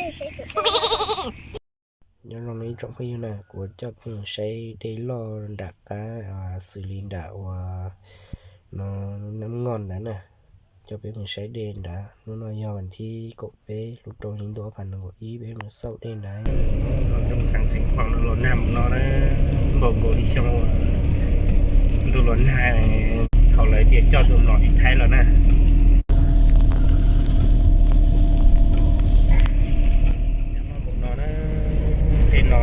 Nyob zoo ib tsoom phooj ywg na, kuv coj peb mus saib dej loj nram qab, xws li nram uas no Nab Ngoj nrad na. Coj peb mus saib dej nrad. Hnub no yog vas thib kaum peb lub rau hli ntuj ob phav nees nkaum ib, peb mus xauj dej nrad. Peb mus xeev Xeev Khuam no los nag mus no na, npaum nkaus li xyoo ntuj los nag thaum lawv tias coj tus mlom tim Thaib los na. Tej no,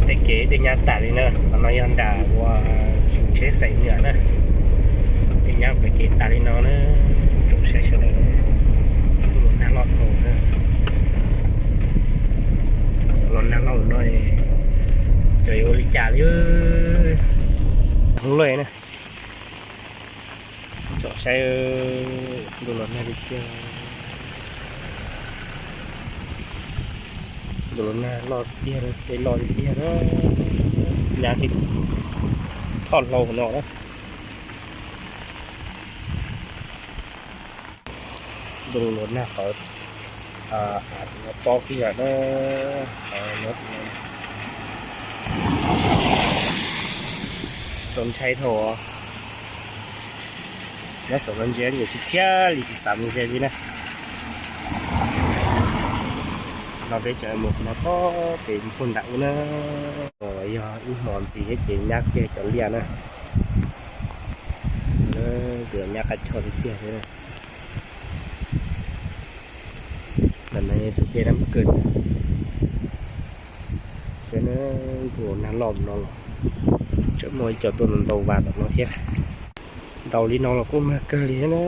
tej kev dej nyab tas li na, qhov no yog nram uas tsheb xaiv niam na. Dej nyab ua kev tas li no na, tsoom saib sawv daws. Ntuj los nag loj kawg na, los nag loj no, cov yuav ua li cas li. Hoob loj na. Tsom saib, ntuj los nag li tiag, ntuj los nag loj tiag, dej loj tiag na, nyab tej thoj hlau no na. Ntuj los nag qhov no pob kiag na, txaus ntshai dhau. Nyob saum no ntsia ces tsis thiab li, tsis xav mus ze li na. No peb tseem mus no pob pem puag nram ub na. Yog ib hmos ntxiv thiab ces nyab kiag cov liaj na. Tus nyab qab choj tiag tiag thiab na. Ntawm no tus dej Nab Kawg. Sawv daws, ntuj los nag loj no los tseem muaj ib co tuaj ntaus vas tom no thiab. Ntaus li no los kuj mag kawg li thiab na.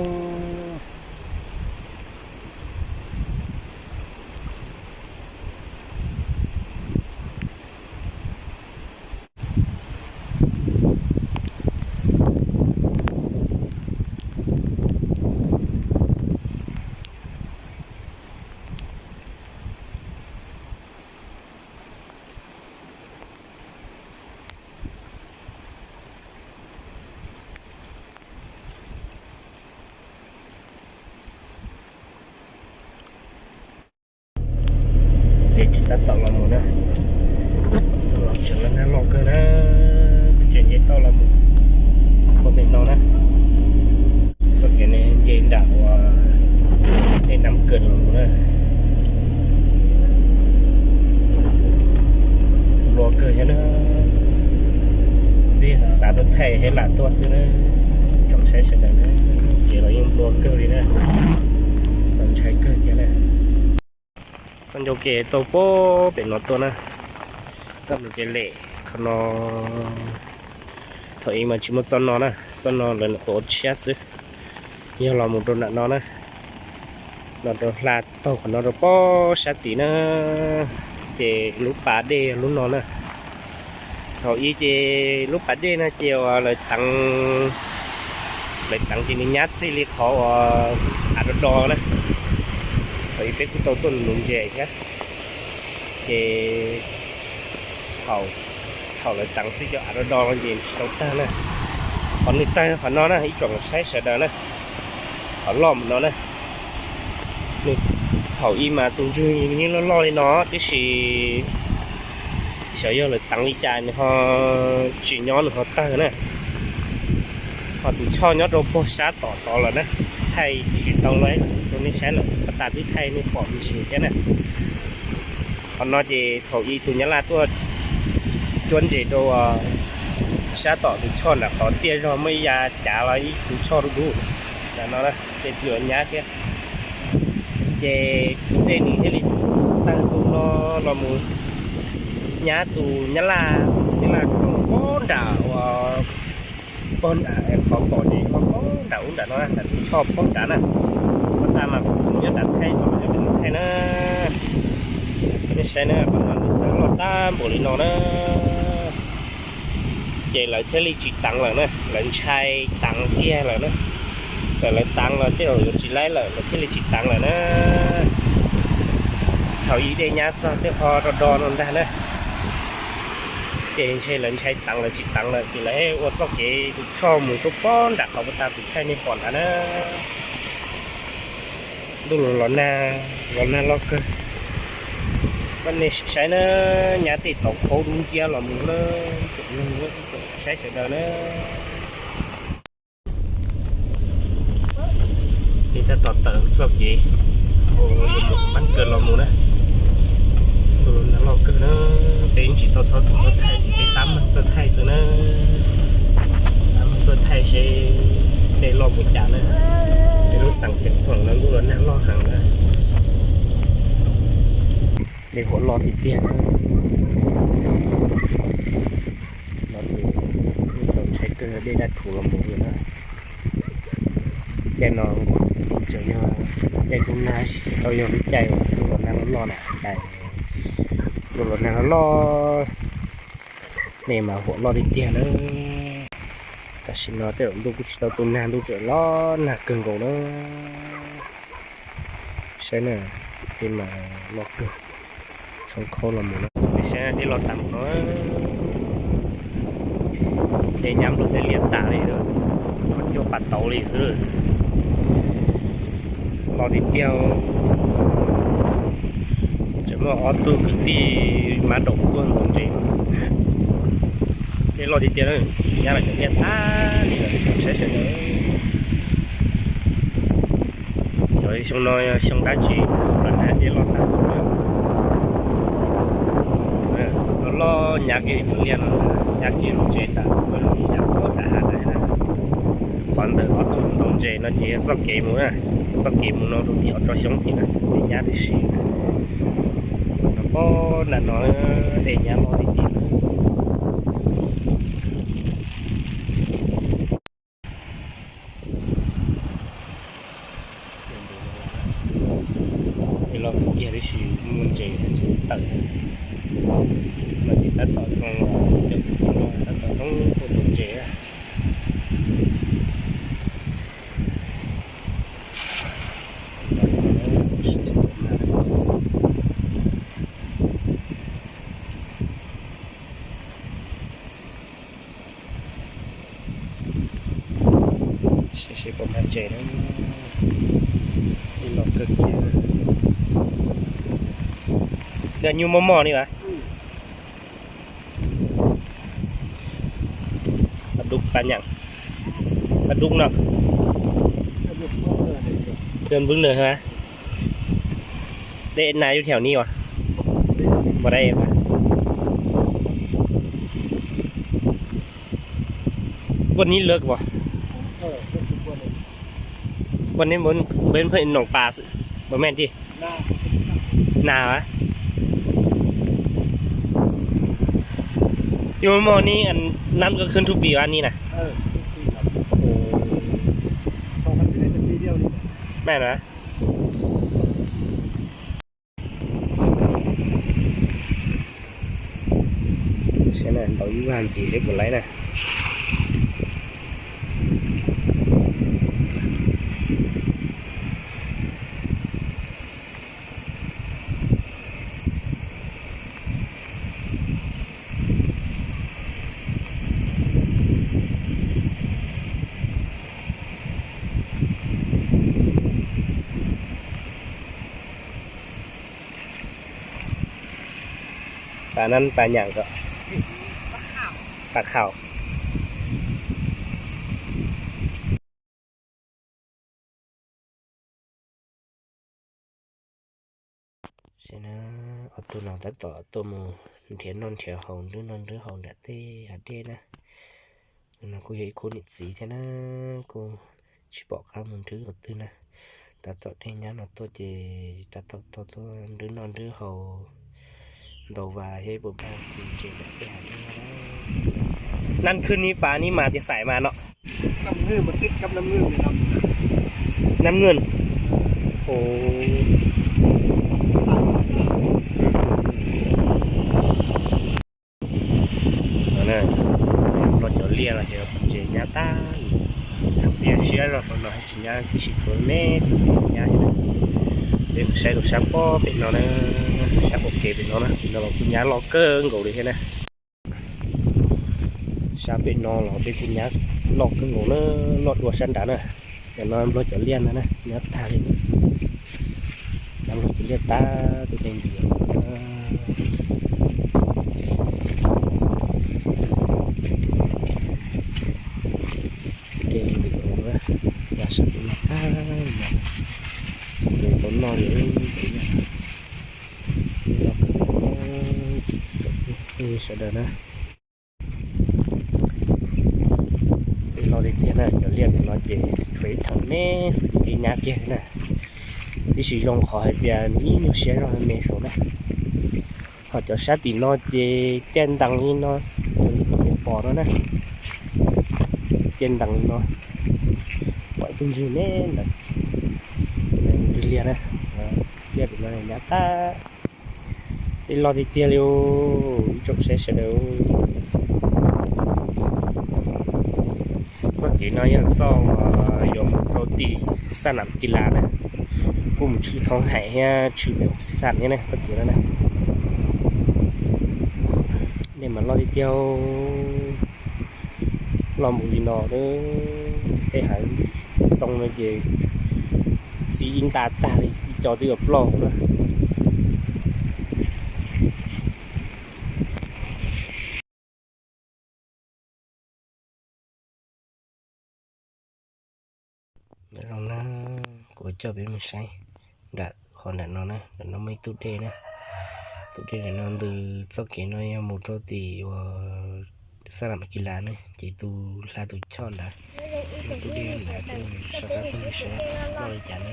Peb tseem tab tom los mus na, los tseem los nag loj kawg na, peb tseem nce toj los mus puag pem no na. Txoj kev no nce nram uas dej Nab Kawg los mus na. Nplua kawg thiab na, peb xav tuaj thaij thiab lam tuaj xwb na, tsoom saib sawv daws na, kev los yeej nplua kawg li na, txaus ntshai kawg thiab na. Txoj ncauj kev tau puag pem no tuaj na, koj mus ces lem qhov no. Thaum ub mas tsis muaj txoj no na, txoj no lawv nyuam qhuav ua tshiab xwb. Yog los mus rau nram no na, los rau hla taug qhov no rau pob sab tim na, ces lub pas dej lub no na. Thaum ub ces lub pas dej no ces uas lawv teev, lawv teev ces nws nyab txij li qhov uas av do do na. Thaum ub peb kuj tau tuaj nuv ntses thiab, ces thaum, thaum lawv teev txij cov av do do no ces tsis tau tawg na. Qhov nws tawg qhov no na ib tsoom saib sawv daws na, qhov loj mus no na. Nws, thaum ub mas tus ntswg yeej loj loj li no tiam sis xyov yog lawv teev li cas nws ho tsis nyob nws ho tawg na. Ho tus choj nyob rau puag sab tom tod lawm na, thaij tsis tau lawm, rau nej saib lawm, pas tas twb thaij nej pom ntsis thiab na. Qhov no ces thaum ub tus nyab laj tuaj cuab ntses rau sab tom tus choj nram qhov tiaj zog muaj ib yav cav los ib tus choj dub dub nram no na, tej nyuam nyab thiab. Ces tus dej nws thiaj li tawg tus no los mus nyab tus nyab laj, nyab laj tshuaj los pob nram uas pob nram qhov pom ces pob nram ub nram no, nram tus choj pob nrad na. Pob tas mas kuv nyob nram thaij no, nyob nram thaij na. Nej saib na, qhov no nws tawg loj tag npaum li no na. Ces lawv thiaj li tsis teev lawm na, lawv ntshai teev kiag lawm na. Txawm lawv teev los tej zaum yuav tsis laib lawm, lawv thiaj li tsis teev lawm na. Thaum ub dej nyab txog tej qho do do no ntag na, ces ntshe lawv ntshai teev lawv tsis teev lawm ces lawv ua txoj kev tus choj mus rau pob nram qhov uas tas tus thaij nej pom ntawd na. Ntuj los nag, los nag loj kawg. Koj nej saib na, nyab tej tauv khaub dub nciab los mus na, saib sawv daws na. Peb tab tom tawm txoj kev pab kawg los mus na. Ntuj los nag loj kawg na, peb tsis tau txhob txog tuaj thaij, peb tab meeg tuaj thaij xwb na. Tab meeg tuaj thaij seb dej loj mus cas na. Peb lub xeev Xiav Phoom no ntuj los nag loj heev na. Dej huam loj tiag tiag. No ces txaus ntshai kawg, dej daj rhuv los mus na. Caij no tseem yog caij ntuj nag, tsis tau yog lub caij ntuj los nag loj loj na, caij ntuj los nag loj loj, dej mas huam loj tiag tiag na. Tam sim no tej zaum ntuj kuj tsis tau tu nag, ntuj tseem los nag kawg nkaus na. Saib na, dej mas loj kawg, tshoob khaub los mus na. Saib dej loj tag npaum no, dej nyab nplua tej liaj tag li, cuag pas tauv li xwb. Loj tiag tiag. Tseem muaj ob tug kwv tij mab daum tuaj ntaus ntses. Dej loj tiag tiag, nyab los cov liaj tag li lawm, saib sawv daws. Xyov xyoo no xyoo dab tsi, dej loj tag. Loj loj nyab kiag cov liaj no, nyab kiag lub tsev tas, nyab puag nram hav ntawd na. Qhov ntawd ob tug ntaus ntses no ces yog txoj kev mus na, txoj kev mus no rau tim ob tsob xyoob tim na, dej nyab tib si. No pob nram no dej nyab loj tiag tiag. Dej loj tiag tiag tab sis muaj ntses, ntses tawm. No ces tab tom zoo, cov kwv tij no tab tom zoo tuaj ntaus ntses. Saib seb puas mag ntses na. Ib los kawg kiag. Koj nyuj moj moj li vas. Paj dub paj nyaam. Paj dub no. Dej npwb nws ha. Dej na yub thiaum ni as. Npua dej. Npua ni lwm as. Npua ni npeb pheej noom pas xwb, npua mej ti. Nas as. Yus mog ni, nab koj khwb thub pis as ni na. Mej na. Saib na, ntaus ib vaj ntxiv seb puas laib na. Pas nab pas nyaam kom pas khaum. Ob tug no tab tom tuaj mus nrhiav noj nrhiav haus, nrhiav noj nrhiav haus nram tej hav dej na. Tus no kuj yog ib khub niam txiv thiab na, kuj tsis pom qab mus nrhiav qhov twg na. Tab tom dej nyab no tuaj ces tab tom tuaj nrhiav noj nrhiav haus, ntaus vas thiab puas mag ntses nram tej hav dej. Nab khwb ni pas ni mas tis xais mas no. Nab nwj. Nplog cov liaj no ces ntses nyab tag, thaum tias siab zog rau no tsis nyab, tib si tshuav me xwb nyab. Peb mus saib rau sab pob pem no na, sab qaum kev pem no na, no los kuj nyab loj kawg nkaus li thiab na. Sab pem no los peb kuj nyab loj kawg nkaus na, loj dua sab nrad na. Cov no nplog cov liaj ntag na, nyab tag li. Nyab nplog cov liaj tag tus dej nti. Ces ntawm no, yog sab tim no tag, ces tau noj li. Sawv daws na, dej loj tiag tiag na, cov liaj ntawm no ces tshuav ib theem me xwb ces dej nyab kiag na. Tiam sis zoo qhov hais tias nws ib nyuag siab zog me saud na. Ho cov sab tim no ces tiaj ntees li no, cov li nej pom no na, tiaj ntees li no, pom ib tug ntswg me ntawd, ntswg liaj na, liaj tim no nyab tag. Dej loj tiag tiag li, ib tsoom saib sawv daws. Txoj kev no yog txoj yuav mus rau tim Xab Nam Kis Las na, kuj mus tshwm Thoob Haim thiab tshwm Pem Xis Xas thiab na, txoj kev no na. Dej mas loj tiag tiag, loj npaum li no, tej hav ntoo no ces txi ib nta tag li, ib co twb yuav ploj na. Zoo na, kuv coj peb mus saib nram qhov nram no na, nram no muaj ib tug dej na. Tus dej nram no ntws txoj kev no yog mus rau tim uas Xab Nam Kis Las na, ces tus hla tus choj ntawd, tus dej ntawd sab qab peb mus saib loj li cas na.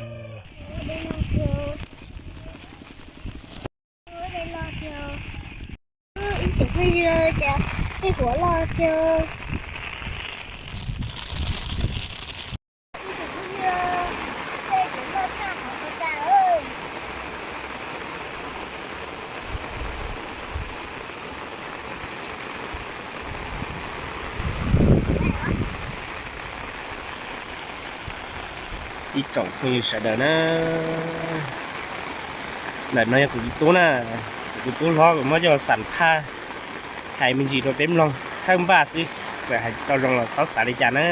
Ib tug phooj ywg, tej huam loj tiag. Ib tug phooj ywg, tej huam loj tshaj qhov tau tas. Ib tsoom phooj ywg sawv daws na, ntawm no yog kuv tus tub na, kuv tus tub hlob kuv muab coj xam phaj hais me ntsis rau peb mloog thawj npaj xwb, txawm hais tsis tau zoo los txhob xav li cas na.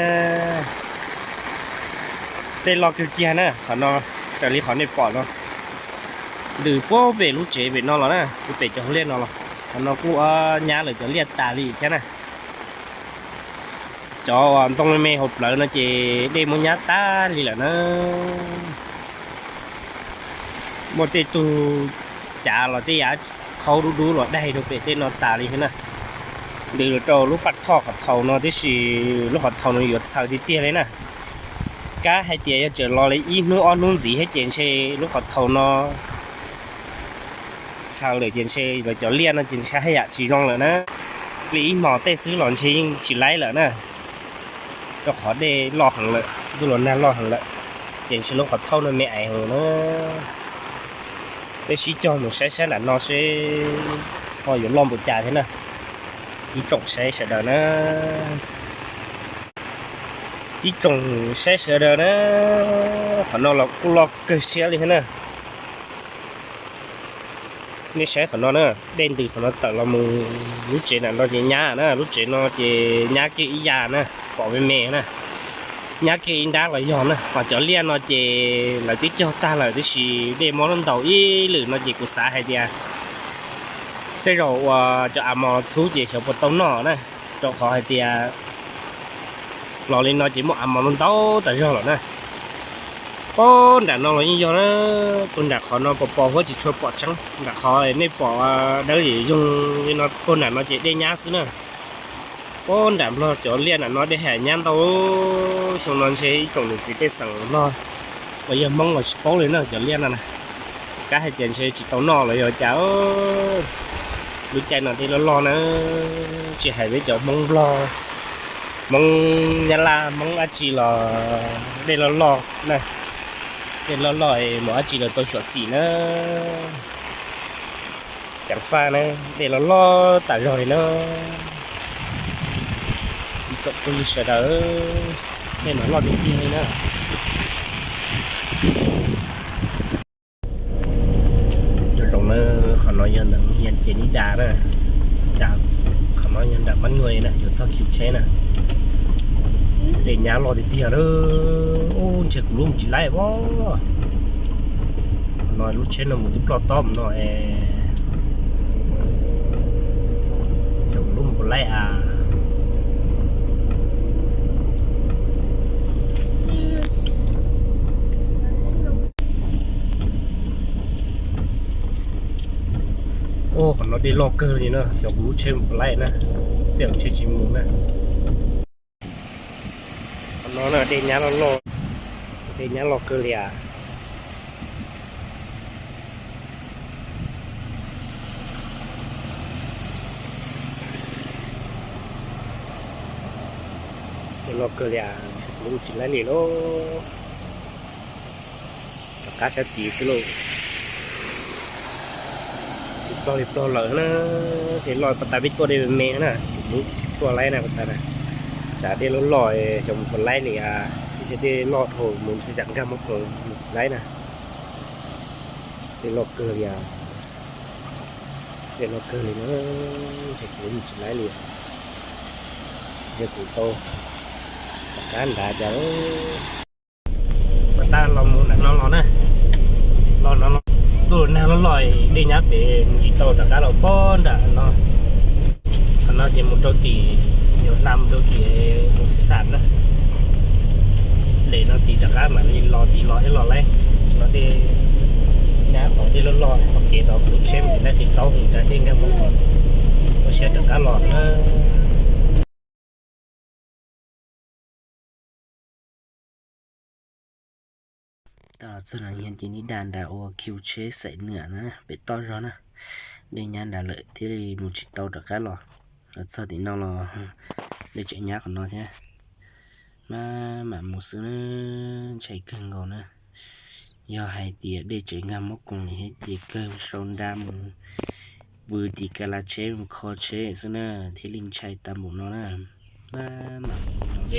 Dej loj kawg kiag na qhov no, raws li qhov nej pom no, ntws puag pem lub tsev pem no los na, puag pem cov hauv liaj no los, qhov no kuj nyab lawm cov liaj tas li thiab na. Cov uas ntoo me me hauv plawv no ces dej muab nyab tag li lawm na. Muaj tej tug cav los tej yav khaub dub dub los daig rau pem tej no tas li thiab na. Ntws rau lub paj thoj qhov thaum no tib si, lub qhov thaum no yuav txhaws tiag tiag li na. Kab hais tias yog tseem los li ib hnub ob hnub ntxiv thiab ces ntshe lub qhov thaum no txhaws lawm ces ntshe lawv cov liaj no ces ntshe haj yam tsis zoo lawm na. Li ib hmos tej xwb los ntshe yeej tsis laib lawm na, rau qhov dej loj heev lawm, ntuj los nag loj heev lawm, ces ntshe lub qhov thauj no me ais heev na. Peb sib cog mus saib saib nram no seb ho yuav loj npaum cas thiab na. Ib tsoom saib sawv daws na, ib tsoom saib sawv daws na, qhov no los kuj loj kawg siab li thiab na. Nej saib qhov no na, dej ntws qhov no tawm los mus lub tsev nram no ces nyab na, lub tsev no ces nyab kiag ib yam na, pom me me na, nyab kiag ib nrab los yog na. Ho cov liaj no ces lawv twb cog tag lawm tib si, dej muab ntaus ib lwm no ces kuv xav hais tias tej zaum uas cov a mos los txhub ces xyov puas tau noj na, rau qhov hais tias los li no ces muaj a mos ntau tas zog lawm na. Puag nram no los yeej yog na, puag nram qhov no pos pos huab tsis tshua pom tseeb, nram qhov nej pom dawb yeej yoog li no, puag nram no ces dej nyab xwb na. Puag nram Nplog cov liaj nram no dej haj nyab ntau. Xyoo no ntshe ib tsoom niam txiv pej xeem Nplog los yog Hmoob los tsis paub li na cov liaj no na. Kab hais tias ntshe tsis tau noj los yog cas, lub caij no dej loj loj na, tsis hais peb cov Hmoob Nplog, Hmoob Nyab Laj, Hmoob dab tsi los dej loj loj na, dej loj loj es mus dab tsi los tau xyuam xim na. Ceev faj na, dej loj loj tas zog li na. Ib tsoom phooj ywg sawv daws, dej no loj tiag tiag li na. Nyob zoo na, qhov no yog ntawm Hiav Ces Nib Das na, qhov no yog nram Mab Nyuaj na, yuav txog Khiv Tsheb na. Dej nyab loj tiag tiag na, ntshe kuv lub mus tsis laib os. Qhov no lub tsheb no mus twb ploj tob mus no es. Laib a. Ua qhov no dej loj kawg li na, xyov kuv lub tsheb mus puas laib na, tej zaum tsheb tsis mus na. Qhov no dej nyab loj loj, dej nyab loj kawg li as. Dej loj kawg li as, kuv mus tsis laib li lauj. Rov qab sab tid xwb lauj. Tsis plog li plog lawm na, dej loj pas tas peb tuaj dej me me na, kuv tuaj laib na pas tas na. Tsam dej loj loj xyov mus puas laib li as, ib tsam dej loj dhau mus ntshe tsam nkag muab koom mus tsis laib na. Dej loj kawg li as, dej loj kawg li na, ntshe kuv mus tsis laib li. Yog kuv tau rov qab nrad cas. Pas tas los mus nram no los na, los no los, tuaj nag loj loj, dej nyab pem mus tsis tau rov qab los pog nram no. Qhov no ces mus rau tim, yuav hla mus rau tim Hoo Xab Xam na. Lem no tim rov qab mam li los tim los thiab los laib. No dej nyab tod dej loj loj, qhov kev tod kuv lub tsheb mus tim laib qis taub mus nrad dej nkag mus, ua siab rov qab los na. Tau los txog no ces nib da nram ua kiu tsheb xaim nuam na pem toj zog na. Dej nyab nrad lawm thiaj li mus tsis tau rov qab los. Los txog tim no los dej tseem nyab qhov no thiab. Maj mam mus xwb na, ntshai kawg nkaus na. Yog hais tias dej tseem nkag muab koom li thiab ces kawg sau nra mus pw tim ka la tsheb mus kho tsheb xwb na, thiaj li ntshai tag npaum no na. Maj mam mus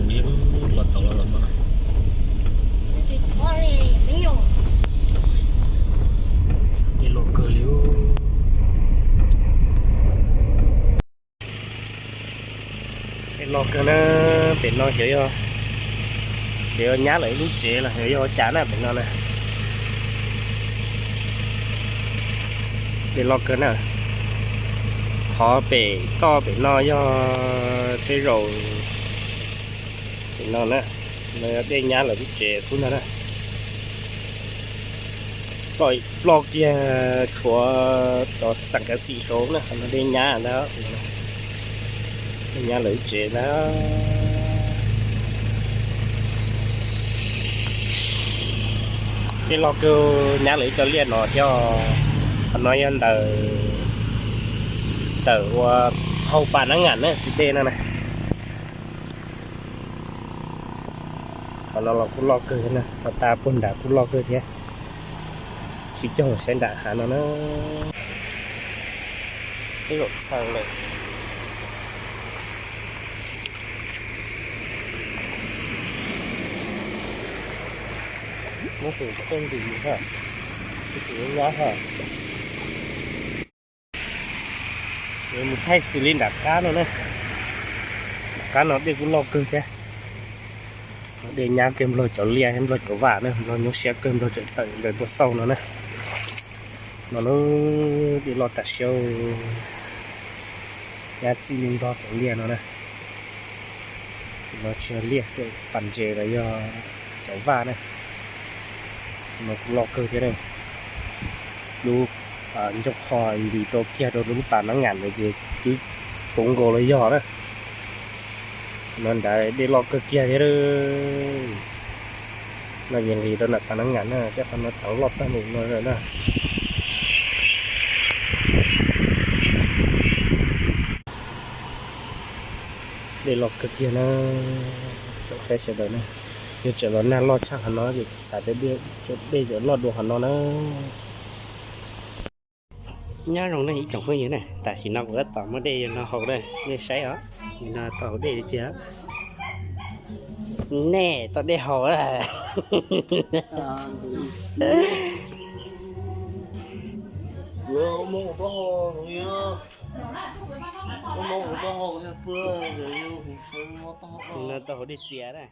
li no xwb. Dej loj kawg li. Dej loj kawg na, pem no xyov yog, xyov yog nyab lawm ib lub tsev los xyov yog ua cas na pem no na. Dej loj kawg na. Qhov pem toj pem no yog tej zaum pem no na, no yog dej nyab lawm lub tsev kub ntag na. Ploj, ploj kiag tshuav cov xam kav xim saud na, qhov no dej nyab ntag, dej nyab lawm lub tsev ntag. Dej loj kawg, nyab lawm ib co liaj no thiab. Qhov no yog ntawm, ntawm ua hauv Pas Nab Ngam na, tus dej no na. Qhov no los kuj loj kawg thiab na, qhov tas puag nrad kuj loj kawg thiab. Sib cog saib nram hav no na. Ib zaum txhaws lawm. Muab tus txaj ntim ha, tus nyab ha. Mus thaij xws li nram qab no na. Nram qab no dej kuj loj kawg thiab. Dej nyab kiag nplog cov liaj thiab nplog cov vaj na, nplog nyuaj siab kawg, nplog tseem tawm ntawd tuaj xauj no na. No na, dej loj tas siab, nyab txij li nplog cov liaj no na. No tsis yog liaj, pas ntses los yog cov vaj na. No kuj loj kawg thiab na. Lub ncauj qho nti rau kiag rau lub Pas Nab Ngam ntawd ces twb puv nkaus los yog na. No nrad dej loj kawg kiag thiab. No ces nqis rau nram Pas Nab Ngam na, tej qhov no teev loj tag npaum no na. Dej loj kawg kiag na, tsoom saib sawv daws na. Yog tseem los nag loj tshaj qhov no ces xav tias dej tseem loj dua qhov no na. Nyob zoo na ib tsoom phooj ywg na, tam sim no kuv tab tom muab dej no haus na, nej saib os, no tau haus dej tiag tiag. Nej tau dej haus lawm. No tau haus dej txias na.